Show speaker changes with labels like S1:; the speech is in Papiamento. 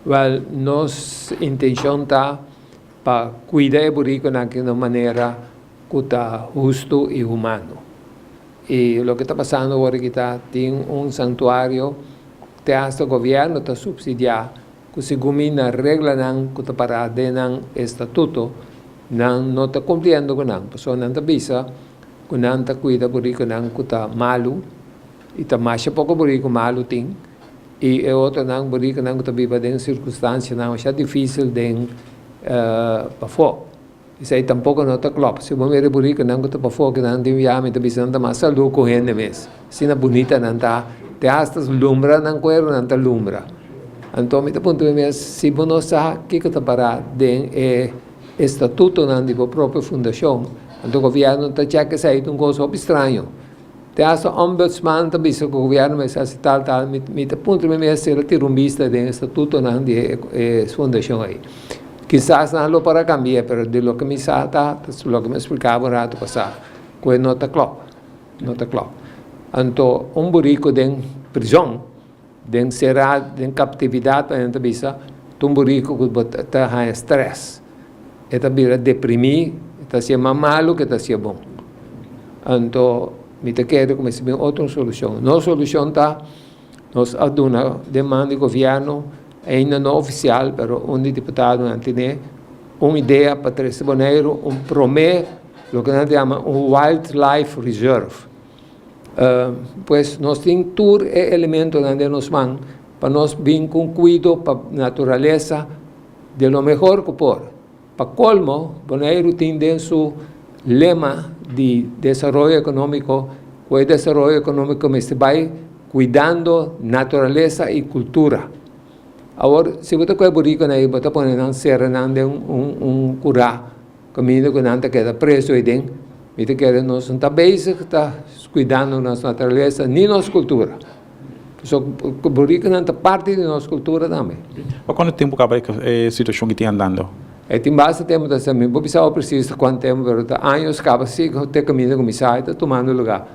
S1: Wèl, nos intenshon ta pa kuida e burikunan aki na un manera ku ta hustu i humano. I loke ta pasando awor aki ta tin un santuario te hasta gobièrnu ta supsidiá ku segun mi na reglanan ku ta pará den nan estatuto nan no ta kumpliendo ku nan pasobra nan ta bisa ku nan ta kuida burikunan ku ta malu i ta masha poko buriku malu tin. I e otronan borikunan ku ta biba den sirkunstansianan masha difísil den pafó. Esei tampoko no ta klòp. Si bo mira e borikunan ku ta pafó ku nan tin biaha mi ta bisa nan ta mas salú ku hende mes. Asina bunita nan ta, te asta lumbra nan kueru nan ta lumbra. Anto mi ta puntra mi mes, si bo no sa kiko ta pará den e estatutonan di bo propio fundashon, anto gobièrnu ta chèk esei ta un kos hopi straño. Te hasta ombudsman ta bisa ku gobierno mester hasi tal tal, mi mi ta puntra mi mes si el a tira un bista den e statutonan di e e fundashon ei. Kisas nan lo por a kambia, pero di loke mi sa ta loke mi a splika bo un ratu pasá, ku e no ta klòp, no ta klòp. Anto un buriku den prizòn, den será, den kaptividat nan ta bisa, ta un buriku ku bo ta haña strès. E ta bira deprimí, e ta hasié mas malu ke ta hasié bon. Anto mi ta kere ku mester bin otro solushon. Nos solushon ta, nos a duna den man di gobièrnu, ainda no ofisial, pero un di diputadonan tene un idea pa trese Boneiru un promé loke nan ta yama un wildlife reserve. Pues nos tin tur e elementonan den nos man pa nos bin ku un kuido pa naturalesa di lo mehor ku por. Pa kolmo, Boneiru tin den su lema di desaroyo ekonómiko ku e desaroyo ekonómiko mester bai kuidando naturalesa i kultura. Awor, si bo ta kohe burikonan ei bo ta pone nan sera nan den un kurá Kaminda ku nan ta keda preso ei den, mi ta kere nos no ta bezig ta kuidando nos naturalesa ni nos kultura. Pasobra borikunan ta parti di nos kultura tambe.
S2: Pa kuantu tempu kaba e situashon ki tin andando?
S1: E tin basta tempu ta esei. Mi por bisa bo presis kuantu tempu, pero ta años kaba si te kaminda ku mi sa e ta tumando lugá.